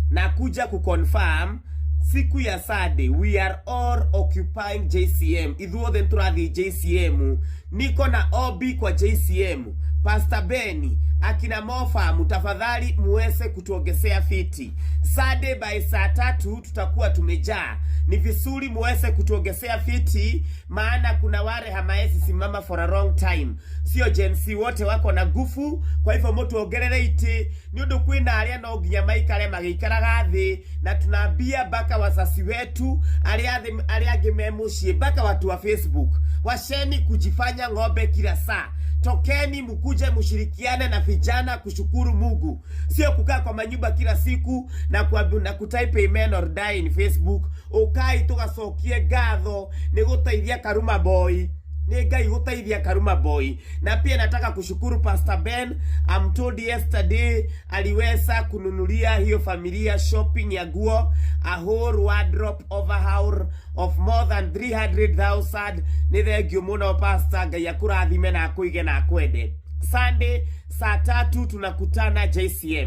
Na kuja kuconfirm siku ya Sunday we are all occupying JCM. Ithuothe tũrathiĩ JCM. Niko na obi kwa JCM. Pastor Beni, akina Mofamu, tafadhali muweze kutuongezea viti. Sunday by saa 3 tutakuwa tumejaa. Ni vizuri muweze kutuongezea viti, maana kuna wale hamaezi simama for a long time. Sio Gen Z wote wako na nguvu, kwa hivyo mutuongerere iti ni undu kwina aria no nginya maikare magiikaraga thi, na tunaambia mpaka wazazi wetu aria angi me muciĩ, mpaka watu wa Facebook, wacheni kujifanya ng'ombe kila saa. Tokeni mkuje mshirikiane na vijana kushukuru Mungu, sio kukaa kwa manyumba kila siku na kutype "amen or die" in Facebook. Ukai tugacokie ngatho ni guteithia Karuma Boy, ni Ngai guteithia Karuma Boy. Na pia nataka kushukuru Pastor Ben. I'm told yesterday aliweza kununulia hiyo familia shopping ya nguo, a whole wardrobe overhaul of more than 300,000. Nĩ thengio mũno, Pastor. Ngai akũrathime na akũige na akwende. Sunday saa 3 tunakutana JCM.